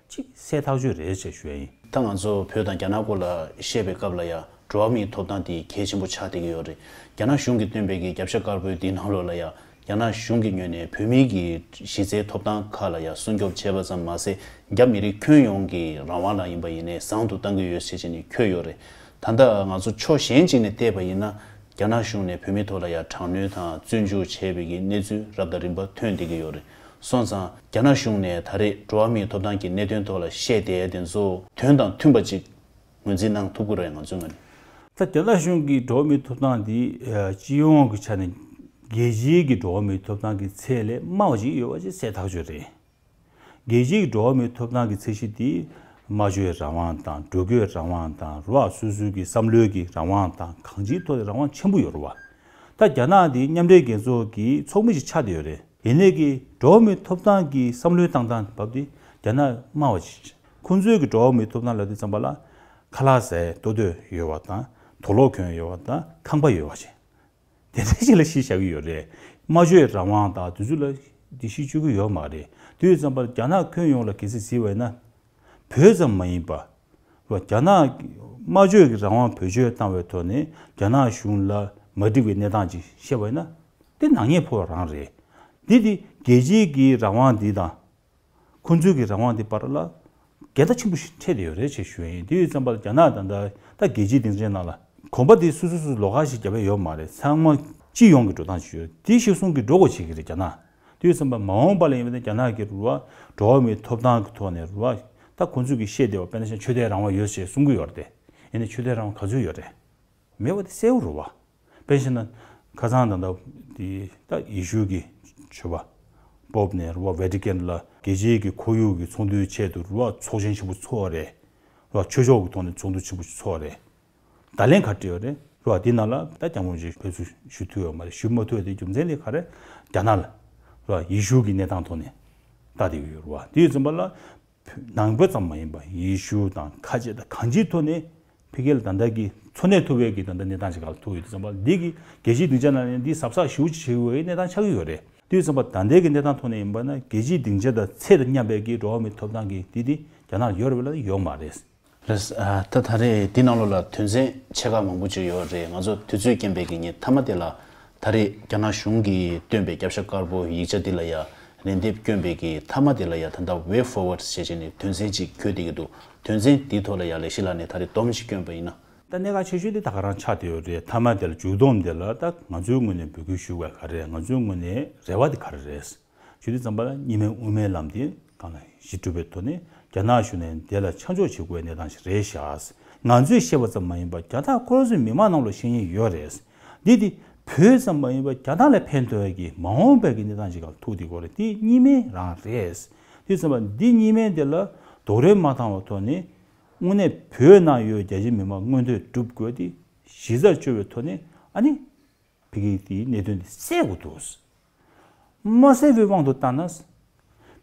ཅིག་གསལ་ཐག་ཆོད་རེད་ཅེས་ཞུ་ཡ་ཡིན། ད་ང་ཚོ་བོད་དང་རྒྱ་ནག་སྐོར་ལ་བཤད་པའི་སྐབས་ལ་ཡང་འགྲོ་བ་མིའི་ཐོབ་ཐང་དེ་གལ་ཆེན་པོ་ཆགས་བསྡད་ཀྱི་ཡོད་རེད། རྒྱ་ནག་གཞུང་གིས་བཏོན་པའི་གི་རྒྱབ་ཤ་དཀར་པོའི་དེའི་ནང་ལོགས་ལ་ཡང་རྒྱ་ནག་གཞུང་གི་ངོས་ནས་བོད་མིའི་གི་གཞི་རྩའི་ཐོབ་ཐང་ཁག་ལ་ཡང་སྲུང་སྐྱོབ་བྱས་པ་ཙམ་མ་ཟད། རྒྱ་མི་རིགས་ཁྱོན་ཡོངས་ཀྱི་རང་དབང་ལ་ཡིན་པ་ཡིན་ནའི་བཟང་དུ་གཏང་གི་ཡོད་ཅེས་བྱས་ནས་འཁོད་ཡོད་རེད། ད་ལྟ་ང་ཚོ་ཕྱོགས་གཞན་གཅིག་ནས་བལྟས་པ་ཡིན་ན། རྒྱ་ནག་གཞུང་ནས་བོད་མིའི་ཐོག་ལ་ཡང་དྲག་གནོན་དང་བཙོན་འཇུག་བྱས་པའི་གི་གནས་ཚུལ་རབ་དང་རིམ་པ་ཐོན་བསྡད་ཀྱི་ཡོད་རེད། སོང་ཙང་རྒྱ་ནག་གཞུང་ནས་ད་རེས་འགྲོ་བ་མིའི་ཐོབ་ཐང་གི་གནད་དོན་ཐོག་ལ་བཤད་བསྡད་ཡ་དེ་ཚོ་དོན་དང་མཐུན་པ་ཅིག་ངོས་འཛིན་གནང་ཐུབ་ཀྱི་རེད། ང་ཚོའི་ངོས་ནས། ད་རྒྱ་ནག་གཞུང་གིས་འགྲོ་བ་མིའི་ཐོབ་ཐང་འདི་ཨ་སྤྱི་ཡོངས་ཀྱི་ཆ་ནས་རྒྱལ་སྤྱིའི་གི་འགྲོ་བ་མིའི་ཐོབ་ཐང་གི་ཚད་ལས་དམའ་བ་ཅིག་ཡོད་པ་ཅིག་གསལ་ཐག་ཆོད་རེད། རྒྱལ་སྤྱིའི་འགྲོ་བ་མིའི་ཐོབ་ཐང་གི་ཚད་གཞི་དེ་སྨྲ་བརྗོད་རང་དབང་དང་། འགྲོ་སྐྱོད་རང་དབང་དང་། རེད་བ། སོ་སོའི་གི་བསམ་བློའི་གི་རང་དབང་དང་། གང་ཅིའི་ཐོག་ནས་རང་དབང་ཆེན་པོ་ཡོད་རེད་བ། ད་རྒྱ་ནག་དེ་མཉམ་འབྲེལ་རྒྱལ་ཚོགས་ཀྱི་ཚོགས་མི་ཞིག་ཆགས་བསྡད་ཡོད་རེད། ཡིན་ནའི་གི་འགྲོ་བ་མིའི་ཐོབ་ཐང་གི་བསམ་བློའི་བཏང་སྟངས་བབ་དེ་རྒྱ་ནག་དམའ་བ་ཅིག་ཁོང་ཚོའི་གི་འགྲོ་བ་མིའི་ཐོབ་ཐང་ལབ་དུས་ཙམ་པ་ལ་ཁ་ལག་ཟས་ལྟོ་ལྟོས་ཡོད་པ་དང་། དུག་ལོག་གྱོན་ཡོད་པ་དང་། ཁང་པ་ཡོད་པ་ཅིག་དེ་འདྲ་ཞིག་ལ་གཞི་བཞག་གི་ཡོད་རེད། སྨྲ་བརྗོད་རང་དབང་དང་དེ་ཚོ་ལ་དེ་གཞི་བཅོལ་གྱི་ཡོད་མ་རེད། དེ་ཡོད་ཙམ་པར་རྒྱ་ནག་ཁྱོན་ཡོངས་ལ་གལ་སྲིད་གཟིགས་པ་ཡིན་ན། བོད་ཙམ་མ་ཡིན་པ། རྒྱ་ནག་སྨྲ་བརྗོད་ཀྱི་རང་དབང་བེད་སྤྱོད་བཏང་བའི་ཐོག་ནས་རྒྱ་ནག་གཞུང་ལ་མ་འགྲིག་པའི་གནས་སྟངས་ཅིག་བཤད་པ་ཡིན་ན། དེ་ནག་ཉེས་ཕོག་པ་རང་རེད། འདི་དེ་རྒྱལ་སྤྱིའི་གི་རང་དབང་འདི་དང་། ཁོང་ཚོའི་གི་རང་དབང་དེ་བར་ལ་འགལ་ཟླ་ཆེན་པོ་ཞིག་འཕྲད་བསྡད་ཡོད་རེད་ཅེས་ཞུ་ཡ་ཡིན། དེ་ཡོད་ཙམ་པ་ལ་རྒྱ་ནག་ད་ལྟ་ད་རྒྱལ་སྤྱིའི་སྡིངས་ཆའི་ནང་ལ་གོམ་པ་དེ་སོ་སོ་སོ་སོ་ལོགས་ཀ་ཞིག་བརྒྱབ་ཡ་ཡོད་མ་རེད། ཚང་མ་སྤྱི་ཡོངས་ཀྱི་འགྲོ་སྟངས་ཤིག་ཡོད་རེད། དེ་གཞིར་བཟུང་གི་འགྲོ་དགོས་བྱེད་ཀྱི་རེད་རྒྱ་ནག་དེ་ཡོད་ཙམ་པ་མ་འོངས་པ་ལ་ཡིན་པ་ན་རྒྱ་ནག་གི་རུ་བ་འགྲོ་བ་མིའི་ཐོབ་ཐང་གི་ཐོག་ནས་རུ་བ་ད་ཁོང་ཚོས་གི་བཤད་བསྡད་པ་དཔེར་ན་ཆ་ཆོས་དད་རང་དབང་ཡོད་ཅེས་གསུང་གི་ཡོད་རེད་དེ། ཡིན་ནའི་ཆོས་དད་རང་དབང་ག་ཚོད་ཡོད་རེད། མེད་པ་དེ་གསལ་པོ་རེད་བ། དཔེ་བཞག་ན། ཁ་སང་ད་ལྟ་དེ་ད་ཡེ་ཤུ་གི་ཆོས་པ་པོབ་ནས་རུ་བ་ཝེ་ཏི་ཀན་ལ་རྒྱལ་སྤྱིའི་གི་ཁོར་ཡུག་གི་ཚོགས་འདུའི་ཆེད་དུ་རུ་བ་ཚོགས་ཆེན་ཆེན་པོ་ཚོགས་པ་རེད། རུ་བ་ཆོས་ཕྱོགས་ཀྱི་ཐོག་ནས་ཚོགས་འདུ་ཆེན་པོ་ཞིག་ཚོགས་པ་རེད། བརྡ་ལན་ག་རེ་སྤྲད་ཡོད་རེད། རུ་བ་དེ་ནང་ལ་ད་རྒྱ་མོ་ཞིག་ཕེབས་བསུ་ཞུ་ཐུབ་ཡོད་མ་རེད། ཞུ་མ་ཐུབ་པ་དེ་རྒྱུ་མཚན་དེ་ག་རེ། རྒྱ་ནག་ལ་རུ་བ་ཡེ་ཤུ་གི་གནས་སྟངས་ཐོག་ནས་ལྟ་བསྡད་ཀྱི་ཡོད་རུ་བ། དེ་ཡོད་ཙམ་པ་ལ། ནང་པ་ཙམ་མ་ཡིན་པ་ཡེ་ཤུ་དང་ཁ་ཆེ་དང་གང་ཅིའི་ཐོག་ནས་ཕ་གི་ལ་ད་ལྟ་གི་འཚོ་གནས་ཐུབ་པའི་གི་ད་ལྟ་གནས་སྟངས་ཅིག་ག་ལ་ཐུག་ཡོད་དུས་ཙམ་པ་འདི་གི་རྒྱལ་སྤྱིའི་སྡིངས་ཆ་ནང་ནས་འདི་གཟབ་གཟབ་ཞེ་པོ་ཅིག་བྱེད་དགོས་པའི་གནས་སྟངས་ཆགས་ཀྱི་ཡོད་རེད། དུས་ཙམ་པ་ད་ལྟའི་གི་གནས་སྟངས་ཐོག་ནས་ཡིན་པ་ན་རྒྱལ་སྤྱིའི་སྡིངས་ཆ་དང་ཚད་དང་མཉམ་པའི་གི་འགྲོ་བ་མིའི་ཐོབ་ཐང་གི་འདི་འདི་རྒྱ་ནག་ལ་ཡོད་རེད་པས་ལ་ཡོད་མ་རེད། རེད། ཨ། ད་ད་རེས་འདི་ནང་ལོགས་ལ་དོན་ཚན་ཆེ་ཁག་མང་པོ་ཅིག་ཡོད་རེད། ང་ཚོ་དུས་ཚོད་རྐྱེན་པས་གི་ངས་མཐའ་མ་དེ་ལ་ ད་རེས་རྒྱ་ནག་གཞུང་གིས་བཏོན་པའི་རྒྱབ་ཤ་དཀར་པོ་ཡིག་ཆ་འདི་ལ་ཡ་རེ་འདེབས་བསྐྱོན་པའི་གི་མཐའ་མ་དེ་ལ་ཡ་ད་ལྟ་way forward ཞེས་བྱས་ནས་དོན་ཚན་གཅིག་འཁོད་བསྡད་ཀྱི་འདུག་དོན་ཚན་འདིའི་ཐོག་ལ་ཡ་ལེགས་བཤད་ལགས་ནས་ད་རེས་སྡོམ་ཞིག་བསྐྱོན་པ་ཡིན་ན། ད་གནད་འགག་ཆེ་ཤོས་དེ་ད་ག་རང་ཆགས་བསྡད་ཡོད་རེད། མཐའ་མ་དེ་ལ་མཇུག་སྡོམ་དེ་ལ་ད་ང་ཚོའི་ངོས་ནས་འབོད་སྐུལ་ཞུ་དགོས་ག་རེ་རེད། ང་ཚོའི་ངོས་ནས་རེ་བ་དེ་ག་རེ་རེད་ཞུ་དུས་ཙམ་པ་ལ་གཉིས་སྨན་དབུ་མའི་ལམ་དེ་གང་ལ་གཞི་གྲུབ་པའི་ཐོག་ནས་རྒྱ་ནག་གཞུང་ནས་དེ་ལ་ཆ་འཇོག་བྱེད་དགོས་པའི་གནས་སྟངས་ཤིག་རེད་ཤག་ང་ཚོས་བཤད་པ་ཙམ་མ་ཡིན་པར་རྒྱ་ནག་ཁོ་རང་ཚོའི་མི་མང་ནང་ལོགས་ཤེས་ཉེན་ཡོད་རེད། འདི་དེ་བོད་ཙམ་མ་ཡིན་པར་རྒྱ་ནག་ལ་ཕན་ཐོགས་ཀྱི་མ་འོངས་པའི་གི་གནས་སྟངས་ཤིག་ག་ལ་ཐུག་བསྡད་ཀྱི་ཡོད་རེད། འདི་གཉིས་སྨན་རང་རེད། དེ་ཙམ་པ་འདི་གཉིས་སྨན་དེ་ལ་རྡོག་རོལ་མ་བཏང་བའི་ཐོག་ནས་དངོས་གནས་བོད་ནང་ཡོད་རྒྱ་ཆེའི་མི་མང་མངོན་འདོད་སྒྲུབ་དགོས་ཏེ་གཞི་རྩར་བཅོལ་བའི་ཐོག་ནས་ཨ་ནི་ཕ་གི་དེའི་གནད་དོན་དེ་སེལ་དགོས་འདུག་མ་སེལ་བའི་དབང་དུ་བཏང་ན།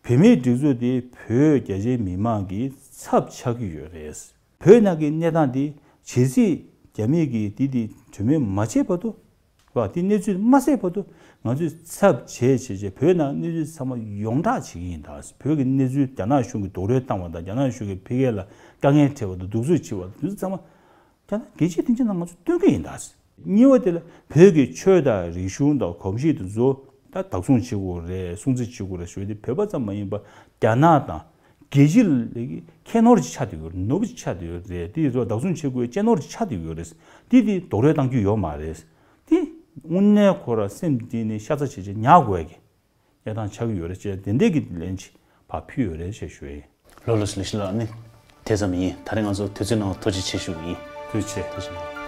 བོད་མིའི་སྒྲིག་འཛུགས་དེ་བོད་རྒྱ་ཆེའི་མི་མང་གི་ཚབ་ཆགས་ཀྱི་ཡོད་རེད། བོད་ནང་གི་གནས་སྟངས་དེ་ཇི་སྲིད་རྒྱ་མི་གིས་དེ་དེ་གྲོས་མོལ་མ་བྱས་བར་དུ། བ་དེ་གནས་ཚུལ་མ་གསལ་བར་དུ་ང་ཚོས་ཚབ་བྱས་བྱས་བྱས་བོད་ནང་གནས་ཚུལ་ཚང་མ་ཡོངས་བསྒྲགས་བྱེད་ཀྱི་ཡིན་ད། བོད་ཀྱི་གནས་ཚུལ་རྒྱ་ནག་གཞུང་གིས་རྡོག་རོལ་བཏང་བ་དང་རྒྱ་ནག་གཞུང་གིས་ཕ་གི་ལ་དཀའ་ངལ་འཕྲད་པ་དང་གདུག་རྩུབ་ཆེ་བ་དང་དེ་ཚོ་ཚང་མ་རྒྱ་ནག་རྒྱལ་སྤྱིའི་སྡིངས་ཆ་ནང་ང་ཚོས་སྟོན་གྱི་ཡིན་ད། གཉིས་པ་དེ་ལ་བོད་ཀྱི་ཆོས་དང་རིག་གཞུང་དང་གོམས་གཤིས་དེ་ཚོ་ད་བདག་བཟུང་བྱེད་དགོས་རེད། སྲུང་བརྩི་བྱེད་དགོས་རེད་ཞུ་དེ་བོད་པ་ཙམ་མ་ཡིན་པར་རྒྱ་ནག་དང་རྒྱལ་སྤྱི་ལ་ཁྱད་ནོར་ཅིག་ཆགས་བསྡད་ཡོད་རེད། ནོར་བུ་ཅིག་ཆགས་བསྡད་ཡོད་རེད། དེ་ཚོ་བདག་བཟུང་བྱེད་དགོས་ཁྱད་ནོར་ཅིག་ཆགས་བསྡད་ཡོད་རེད། དེ་དེ་རྡོག་རོལ་བཏང་རྒྱུ་ཡོད་མ་རེད། དེ་དངོས་གནས་ཁོ་ར་སེམས་གཏིང་ནས་ཤ་ཚ་བྱེད་བྱེད་ཉར་དགོས་ཀྱི་གནས་སྟངས་ཆགས་ཀྱི་ཡོད་རེད་ཅེས་དེ་འདྲས་ཀྱི་ལན་ཅིག་ཕར་ཕུལ་ཡོད་རེད་ཅེས་ཞུ་ཡིན། ལགས་ལགས་ལགས་ལགས་ནི་དེ་ཙམ་ཡིན། ད་རེས་ང་ཚོ་དུས་ཚོད་ནང་ཐུགས་རྗེ་ཆེ་ཞུ་གི་ཡིན། ཐུགས་རྗེ་ཆེ། ཐུགས་རྗེ་ཆེ།